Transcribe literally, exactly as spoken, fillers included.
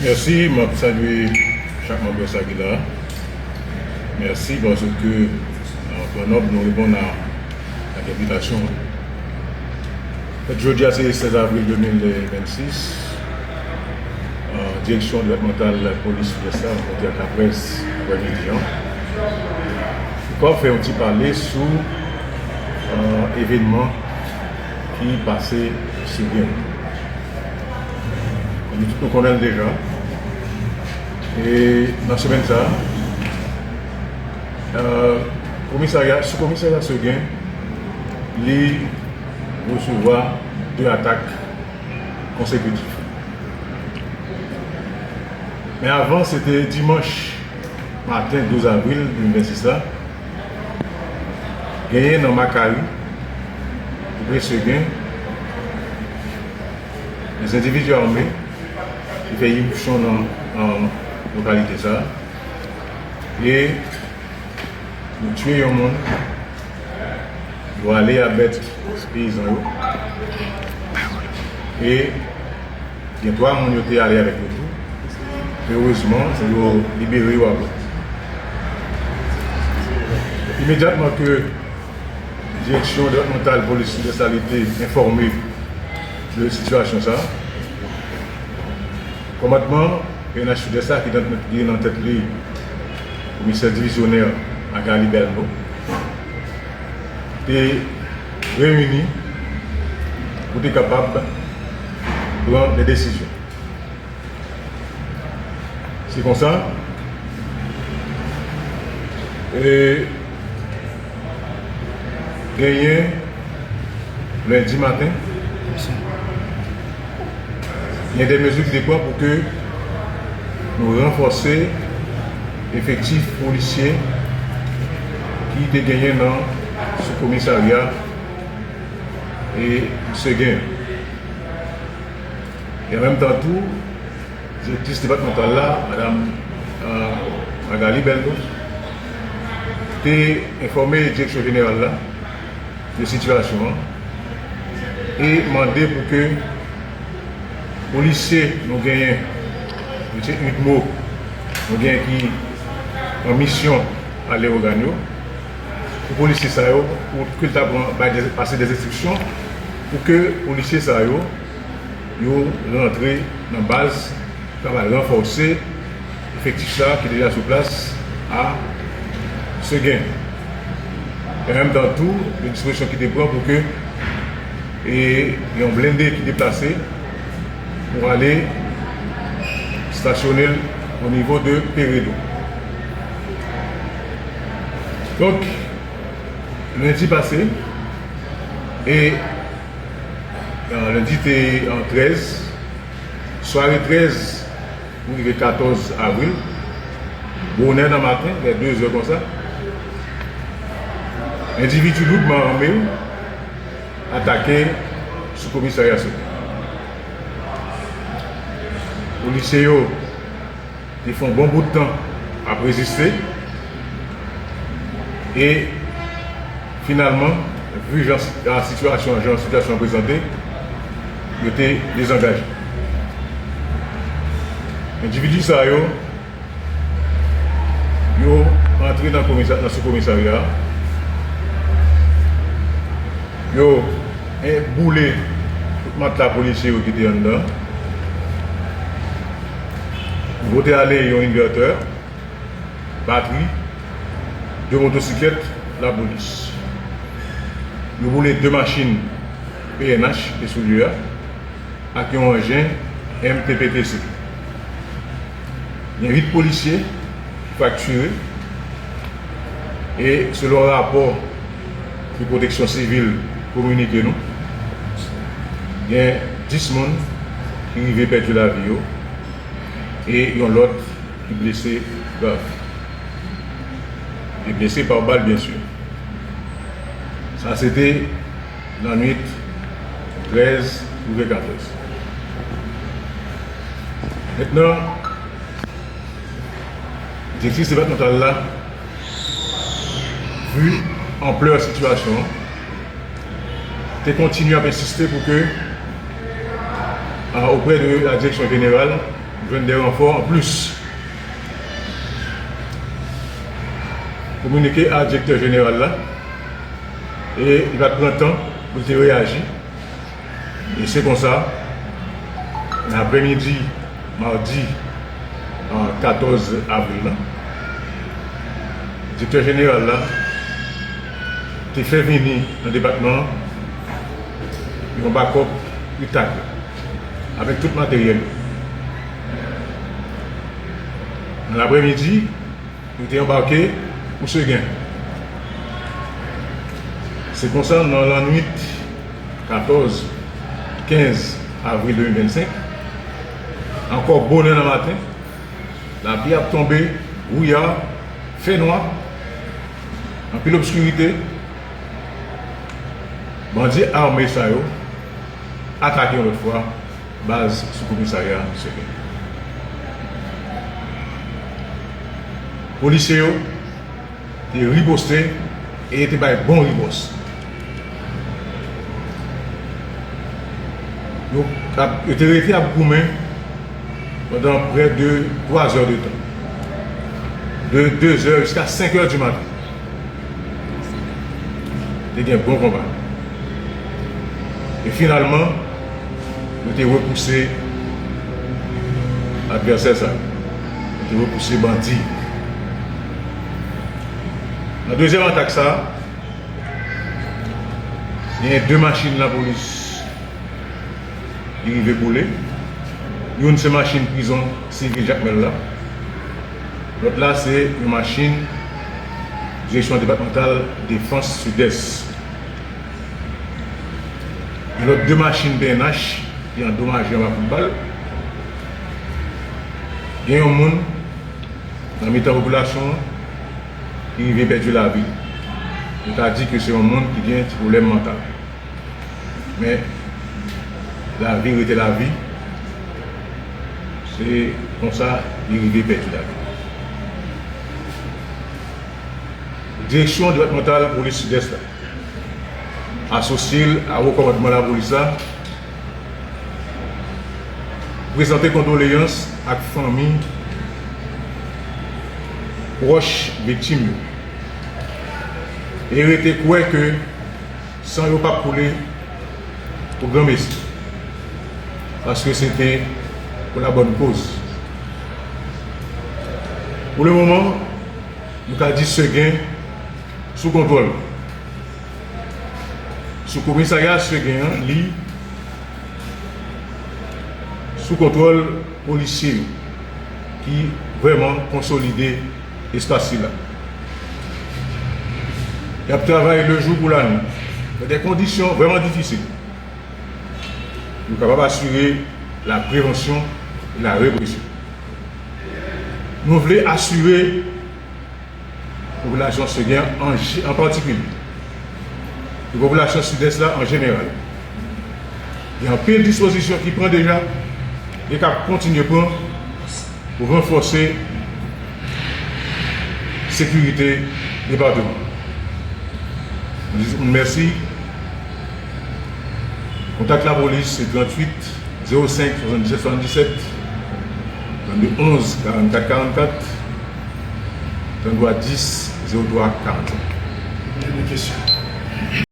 Mèsi, m ap salye chak manm sa ki la. Mèsi paske, euh, an tan nòb, nou reponn a, ak envitasyon an. Fèt jodi a, se sèz avril de mil vennsis. Euh, direksyon depatmantal polis Sidès la rankontre ak laprès aprèmidi an. Pou ka fè yon ti pale sou, euh, evènman ki pase Segè. Kòm nou tout nou konnen l deja. E nan semèn sa a, euh, komisarya, sou komisarya Segè, li resevwa de atak konsekitif. Men avan, se te dimanch maten douz avril de mil vennsis la, genyen nan Makari, tou pre Segè, de endividi ame ki fè iripsyon nan, nan lokalite sa a. E yo tiye yon moun, yo ale a bèt peyizan yo. E gen twa moun yo te ale avèk yo tou. Erezman, yo libere yo apre. Imedyatman ke direksyon depatmantal polis Sidès la te enfòme de sitiyasyon sa a, kòmandman P N H Sidès la, ki nan, ki nan tèt li komisè divizyonè Magali Belno, te reyini pou te kapab pran de desizyon. Se konsa, e, genyen lendi maten, gen de mezi ki te pran pou ke nou ranfòse efektif polisye ki te genyen nan sou komisarya e Segè. E an menm tan tou, direktris depatmantal la, madam, euh, Magali Belno, te enfòme direksyon jeneral la de sitiyasyon an e mande pou ke polisye nou genyen, mesye Udmo, nou genyen ki an misyon a Leyogàn yo, pou polisye sa yo, pou ke l ta pran, bay de, pase de enstriksyon pou ke polisye sa yo, yo rantre nan baz, kapab ranfòse efektif sa ki deja sou plas a Segè. E an menm tan tou, de dispozisyon ki te pran pou ke, e, yon blende ki deplase pou ale stasyone l o nivo de Peredo. Donk, lendi pase, e, euh, lendi te, euh, trèz, sware trèz pou rive katòz avril, bonè nan maten, vè de zè konsa, endividi loudman ame atake sou komisarya Segè. Polisye yo te fè yon bon bout tan ap reziste. E finalman, vi jan si-, a sitiyasyon, jan sitiyasyon an prezante, yo te dezangaje. Endividi sa yo, yo antre nan komisa-, nan sou komisarya a. Yo, e, boule tout matla polisye yo ki te anndan. Yo pote ale yon envètè, batri, de motosiklèt lapolis. Yo boule de machin P N H ki te sou lye a, ak yon anjen M T P T C. Gen uit polisye ki fraktire e, selon rapò ke Pwoteksyon Sivil kominike nou, gen dis moun ki rive pèdi lavi yo e yon lòt ki blese grav. Li blese pa bal, byen si. Sa se te lannwit trèz rive katòz. Mentnan, direktris depatmantal la, vi anplè sitiyasyon an, te kontinye ap ensiste pou ke, a, oprè de la direksyon jeneral, Jwenn de ranfò anplis. Kominike a direktè jeneral la, e li pa t pran tan pou l te reyaji. E se konsa, nan aprèmidi madi, a, katòz avril la, direktè jeneral la te fè vini nan depatman an yon bakòp U TAC avèk tout materyèl yo. Nan laprèmidi, nou te anbake pou Seguen. Se konsa, nan lannwit katòz, kenz avril de mil vennsenk, ankò bonè nan maten, lapli ap tonbe, bwouya, fènwa, anpil obskirite, bandi ame sa yo atake yon lòt fwa baz sou komisarya Seguen. Polisye yo te riposte e te bay bon ripòs. Yo, yo te rete ap goumen pandan prè de twa zè de tan, de de zè jiska senk è di maten. Te gen bon konba. E finalman, yo te repouse advèsè sa yo. Yo te repouse bandi. Nan dezyèm atak sa, genyen de machin lapolis ki rive boule. Youn se machin prizon sivil Jakmèl la. Lòt la se yon machin Direksyon Depatmantal Defans Sidès. Gen lòt de machin P N H ki andomaje anba kout bal. Gen yon moun nan mitan popilasyon an ki rive pèdi lavi. Yo ta di ke se yon moun ki gen ti pwoblèm mantal. Men, lavi rete lavi. Se konsa li rive pèdi lavi. Direksyon Depatmantal Polis Sidès la, asosye l a wo kòmandman lapolis la, prezante kondoleyans ak fanmi pwòch viktim yo e rete kwè ke san yo p ap koule pou granmesi, paske se te pou la bòn koz. Pou le moman, nou ka di Seguen sou kontwòl. Sou komisarya Seguen an, li sou kontwòl polisye yo ki vrèman konsolide espas sila. Y ap travay lejou kou lanwit, nan de kondisyon vrèman difisil, pou kapab asire la prevansyon e la represyon. Nou vle asire popilasyon Seguen an, an patikilye, e popilasyon Sidès la an jeneral. Gen anpil dispozisyon ki pran deja e k ap kontinye pran pou ranfòse sekirite depatman. Mwen di tout moun mèsi. Kontak lapolis se tranntuit zewo senk swasanndisèt swasanndisèt, trannde onz karannkat karannkat, trannde dis zewo twa karannsenk. Gen de kesyon?